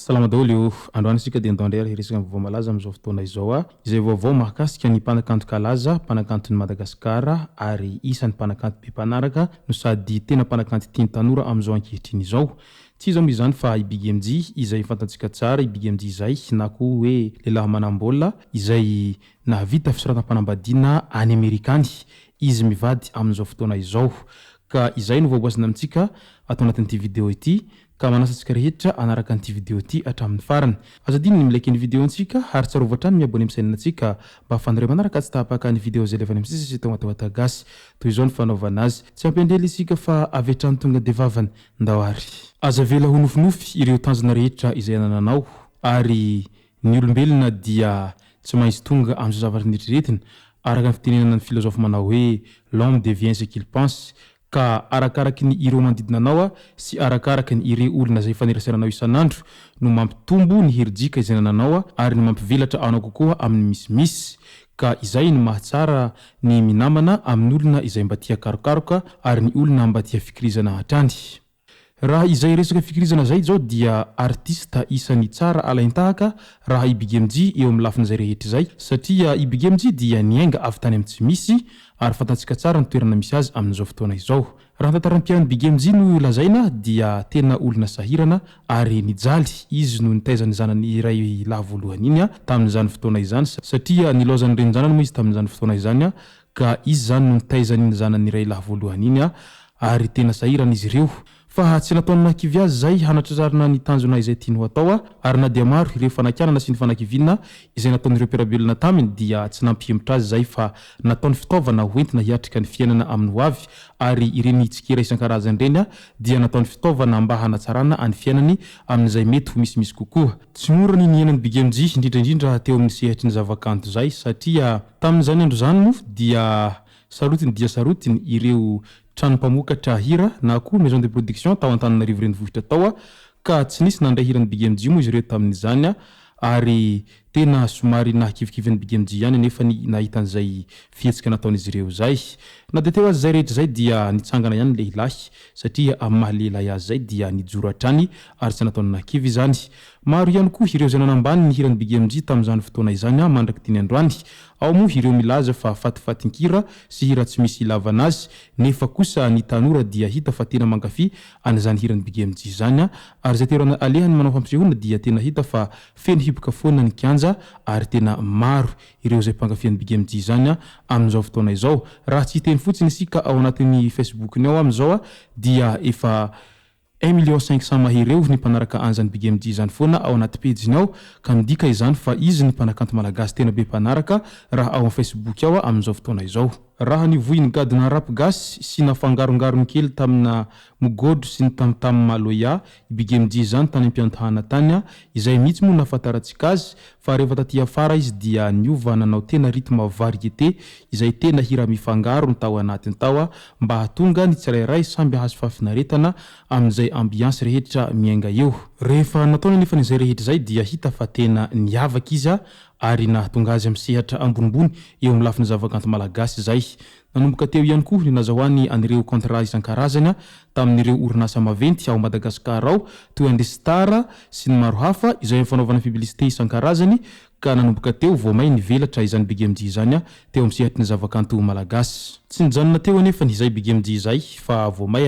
Salama daholo o! Androany isika dia ndao indray ary hiresaka ny vaovao malaza amin'izao fotoana izao a! Izay vaovao mahakasika ny mpanakanto kalaza, mpanakanton'i Madagasikara ary isan'ny mpanakanto be mpanaraka no sady tena mpanakanto tian'ny tanora amin'izao ankehitriny izao. Tsy iza moa izany fa i Big MJ izay fantantsika tsara i Big MJ izay na koa hoe lehilahy manam-bola izay nahavita fisoratam-panambadiana any Amerika any izy mivady amin'izao fotoana izao. Ka izay no voaboasina amintsika ato anatin'ity video ity ka manasa antsika rehetra hanaraka an'ity video ity hatramin'ny farany. Aza adino ny mi-like ny video antsika ary tsarovy hatrany mi-abonner amin'ny chaîne antsika mba ahafahanareo manaraka tsy tapaka ny video izay alefa any amin'ny sisa sy eto Matamatave Gasy. Toy izao ny fanaovana azy. Tsy ampiandry ela isika fa avy hatrany tonga dia vavany. Ndao ary. Aza avela ho nofinofy ireo tanjona rehetra izay anananao ary ny olombelona dia tsy maintsy tonga amin'izay zavatra neritreretina araka ny fitenenana ny filozofy manao hoe l'homme devient ce qu'il pense ka arakaraky ny ireo manodidina anao sy arakaraky ny ireo olona izay ifaneraseranao isan'andro no mampitombo ny herijika izay anananao ary ny mampivelatra anao kokoa amin'ny misimisy ka izay no mahatsara ny minamana amin'olona izay mba tia karokaroka ary ny olona mba tia fikirizana hatrany. Raha izay resaka fikirizana izay izao dia artista isan'ny tsara alain-tahaka raha i Big MJ eo amin'ny lafin'izay rehetra izay satria i Big MJ dia niainga avy tany amin'ny tsy misy ary fantantsika tsara ny toerana misy azy amin'izao fotoana izao. Raha ny tantaram-piainan'i Big MJ no lazaina dia tena olona sahirana ary nijaly izy no nitaiza ny zanany iray lahy voalohany iny tamin'izany fotoana izany satria nilaozan'ny renin-janany moa izy tamin'izany fotoana izany Ka izy izany no nitaiza an'iny zanany iray lahy voalohany iny ary tena sahirana izy ireo. Fa tsy nataony nahakivy azy izay hanatratrarana ny tanjona izay tiany ho atao ary na dia maro ireo fanakianana sy ny fanakiviana izay nataon'ireo mpiara-belona taminy dia tsy nampihemotra azy izay fa nataony fitaovana ho entina hiatrika ny fiainana amin'ny ho avy ary ireny tsikera isan-karazany ireny dia nataony fitaovana mba hanatsarana any fiainany amin'izay mety ho misimisy kokoa. Tsy mora ny niainan'i Big MJ indrindra indrindra teo amin'ny sehatry ny zavakanto izay satria Tamin'izany andro izany moa dia sarotiny dia sarotiny ireo trano mpamokatra hira na koa maison de production tao Antananarivo renivohitra tao ka tsy nisy nandray hiran'i Big MJ moa izy ireo tamin'izany ary tena somary nahakivikivy an'i Big MJ ihany anefa ny nahita an'izay fihetsika nataon'izy ireo izay. Na dia teo aza izay rehetra izay dia nitsangana ihany ny lehilahy satria amin'ny maha lehilahy azy izay dia nijoro hatrany ary tsy nataony nahakivy izany. Maro ihany koa ireo izay nanambany ny hiran'i Big MJ tamin'izany fotoana izany mandrak'ity ny androany. Ao moa ireo milaza fa fatifatin-kira sy hira tsy misy ilavana azy, nefa kosa ny tanora dia hita fa tena mankafy an'izany hiran'i Big MJ izany ary izay toerana alehany manao fampisehoana dia tena hita fa feno hipoka foana ny kianja ary tena maro ireo izay mpankafy an'i Big MJ izany amin'izao fotoana izao. Raha tsy hiteny fotsiny isika ao anatin'ny Facebook-ny ao amin'izao dia efa Un million 500 mahery eo ny mpanaraka anzany Big MJ izany foana ao anaty pejiny ao ka midika izany fa izy ny mpanakanto malagasy tena be mpanaraka raha ao am Facebook ao amin'izao fotoana izao. Raha nivoy ny gadona rap gasy sy nafangarongarony kely tamina mogodro sy ny tam tam maloya i Big MJ izany tany am-piandohana tany izay mihitsy moa nahafantarantsika azy fa rehefa taty afara izy dia niova nanao tena rythme variété izay tena hira mifangaro ny tao anatiny tao mba hahatonga ny tsirairay samby hahazo fahafinaretana amin'izay ambiance rehetra miainga eo. Rehefa nataony anefa izay rehetra izay dia hita fa tena niavaka izy ary nahatonga azy amin'ny sehatra ambonimbony eo amin'ny lafiny zavakanto malagasy izay. Nanomboka teo ihany koa ny nazahoany an'ireo contrat isan-karazany tamin'ireo orinasa maventy ao Madagascar ao toy an-dry Star sy ny maro hafa izay fanaovana publicité isan-karazany ka nanomboka teo vao may nivelatra izany Big MJ izany teo amin'ny sehatry ny zavakanto malagasy. Tsy nijanona teo anefa izay Big MJ izay fa vao may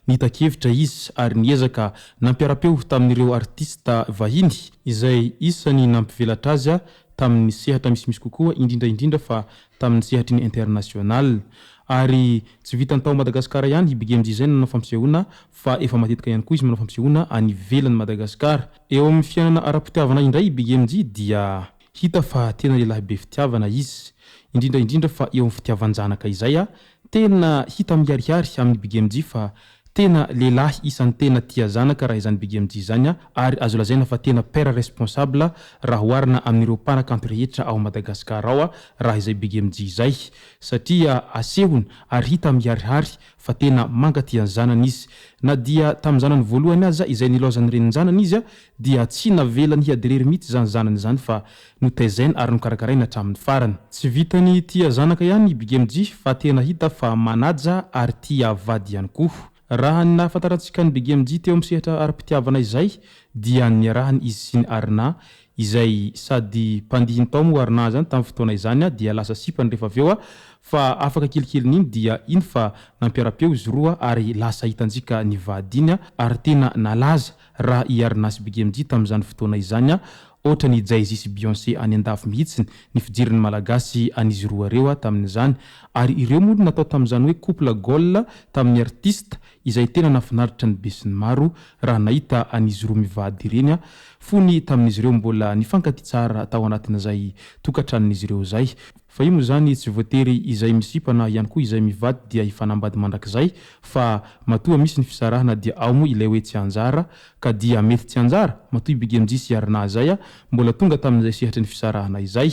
nita-kevitra izy ary niezaka nampiara-peo tamin'ireo artista vahiny izay isany nampivelatra azy tamin'ny sehatra misimisy kokoa indrindra indrindra fa tamin'ny sehatry ny international. Ary tsy vitan'ny tao Madagasikara ihany i Big MJ izay nanao fampisehoana fa efa matetika ihany koa izy manao fampisehoana any ivelan'i Madagasikara. Eo amin'ny fiainana ara-pitiavana indray i Big MJ dia hita fa tena lehilahy be fitiavana izy, indrindra indrindra fa eo amin'ny fitiavan-janaka izay tena hita miharihary amin'i Big MJ fa Tena lehilahy isan'ny tena tia zanaka raha izany Big MJ izany ary azo lazaina fa tena père responsable raha oharina amin'ireo mpanakanto rehetra ao Madagascar ao raha izay Big MJ izay satria asehony ary hita miharihary fa tena mankatia ny zanany izy. Na dia tamin'ny zanany voalohany aza izay nilaozan'ny renin-janany izy dia tsy navelany hiady irery mihitsy izany zanany izany fa notaizainy ary nokarakarainy hatramin'ny farany. Tsy vitan'ny tia zanaka ihany i Big MJ fa tena hita fa manaja ary tia vady ihany koa. Raha ny nahafantarantsika an'i Big MJ teo amin'ny sehatra ara-pitiavana izay dia niarahany izy sy ny Arna izay sady mpandihy tao moa Arna izany tamin'ny fotoana izany dia lasa sipany rehefa avy eo fa afaka kelikelin'iny dia iny fa nampiara-peo izy roa ary lasa hitantsika nivady iny ary tena nalaza raha i Arna sy Big MJ tamin'izany fotoana izany ohatran'i Jay-Z sy Beyoncé any andafy mihitsy ny fijerin'ny Malagasy an'izy roa ireo tamin'izany ary ireo moa no natao tamin'izany hoe couple goal tamin'ny artiste izay tena nahafinaritra ny besinimaro raha nahita an'izy roa mivady ireny fony tamin'izy ireo mbola nifankatia tsara tao anatin'izay tokantranon'izy ireo izay. Fa io moa izany tsy voatery izay misipa na ihany koa izay mivady dia hifanambady mandrakizay fa matoa misy ny fisarahana dia ao moa ilay hoe tsy anjara ka dia mety tsy anjara matoa i Big MJ sy Arna izay a mbola tonga tamin'izay sehatry ny fisarahana izay.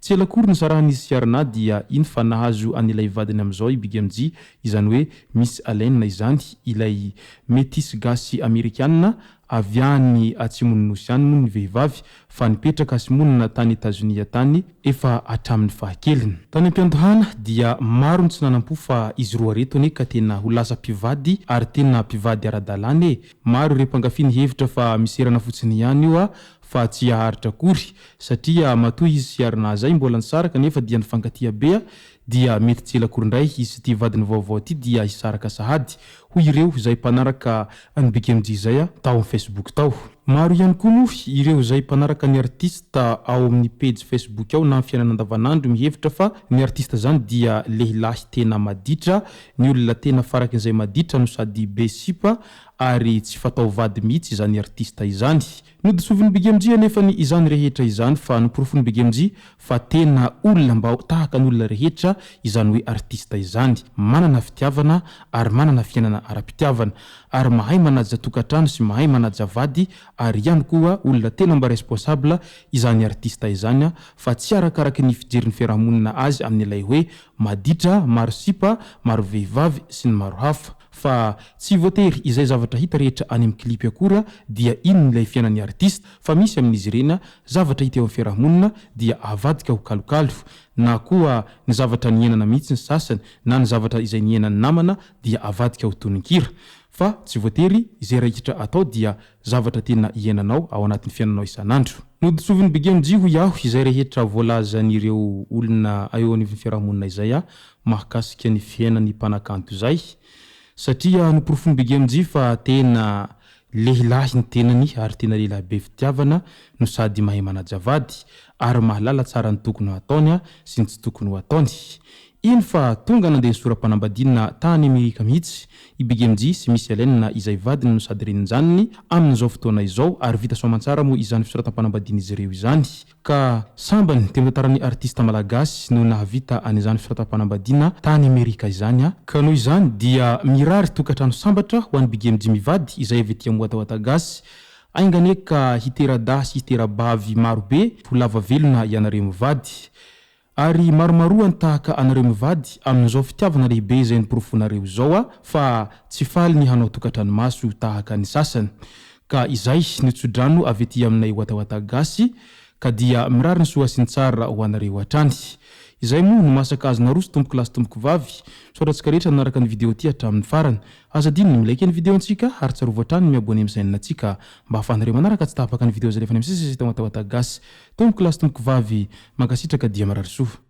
Tsy ela akory nisarahan'izy sy Arna dia iny fa nahazo an'ilay vadiny amin'izao i Big MJ izany hoe Miss Allen izany ilay metisy gasy amerikana Avy any atsimon'ny nosy any moa ny vehivavy fa nipetraka sy monina tany Etazonia tany efa hatramin'ny fahakeliny. Tany am-piandohana dia maro ny tsy nanam-po fa izy roa reto anie ka tena ho lasa mpivady ary tena mpivady ara-dalàna e! Maro ireo mpankafy nihevitra fa miserana fotsiny ihany io a fa tsy haharitra akory satria matoa izy sy Arnaud zay mbola nisaraka nefa dia nifankatia be a dia mety tsy ela akory indray izy sy ity vadiny vaovao ity dia hisaraka sahady, hoy ireo izay mpanaraka an'i Big MJ izay tao amin'ny Facebook tao. Maro ihany koa moa ireo izay mpanaraka ny artista ao amin'ny pejy Facebook ao na amin'ny fiainana andavanandro mihevitra fa ny artista izany dia lehilahy tena maditra, ny olona tena farakin'izay maditra no sady be sipa ary tsy fatao vady mihitsy izany artista izany. Nodisovin'i Big MJ anefa ny izany rehetra izany fa noporofoin'i Big MJ fa tena olona mba tahaka ny olona rehetra izany hoe artista izany, manana fitiavana ary manana fiainana ara-pitiavana, ary mahay manaja tokantrano sy mahay manaja vady ary ihany koa olona tena mba responsable izany artista izany fa tsy arakaraky ny fijerin'ny fiarahamonina azy amin'ilay hoe maditra, maro sipa, maro vehivavy sy ny maro hafa. Fa tsy voatery izay zavatra hita rehetra any amin'ny clip akory dia iny ilay fiainan'ny artiste fa misy amin'izy ireny zavatra hita eo amin'ny fiarahamonina dia avadika ho kalokalo na koa ny zavatra niainana mihitsy ny sasany na ny zavatra izay niainan'ny namana dia avadika ho tononkira fa tsy voatery izay raikitra atao dia zavatra tena iainanao ao anatin'ny fiainanao isan'andro. Nodisovin'i Big MJ hoy aho izay rehetra voalazan'ireo olona eo anivon'ny fiarahamonina izay aho mahakasika ny fiainan'ny mpanakanto izay satria noporofoin'i Big MJ fa tena lehilahy ny tenany ary tena lehilahy be fitiavana no sady mahay manaja vady ary mahalala tsara ny tokony ho ataony sy ny tsy tokony ho ataony. Iny fa tonga nandeha nisora-panambadiana tany Amerika mihitsy i Big MJ sy Miss Helen izay vadiny no sady renin-janany amin'izao fotoana izao ary vita soamantsara moa izany fisoratam-panambadian'izy ireo izany ka sambany teo amin'ny tantaran'ny artista malagasy no nahavita an'izany fisoratam-panambadiana tany Amerika izany ka noho izany dia mirary tokantrano sambatra ho an'i Big MJ mivady izay avy aty Amoatawata Gasy ainga anie ka hitera-dahy sy hitera-bavy marobe ho lava velona ianareo mivady. Ary maromaroa ny tahaka anareo mivady amin'izao fitiavana lehibe izay noporofoinareo izao aho fa tsy faly ny hanao tokantranomaso tahaka ny sasany. Ka izay no tsodrano avy aty aminay Watawata Gasy ka dia mirary ny soa sy ny tsara ho anareo hatrany. Izay moa no masaka azo naroso tompoko lahy sy tompoko vavy. Misaotra antsika rehetra nanaraka ny vidéo ity hatramin'ny farany. Aza adino ny mi-like ny vidéo antsika ary tsarovy hatrany ny mi-abonner amin'ny chaîne antsika mba ahafahanareo manaraka tsy tapaka ny vidéo izay alefany amin'ny sesisesy eto Watawata Gasy. Tompoko lahy sy tompoko vavy, mankasitraka dia mirary soa.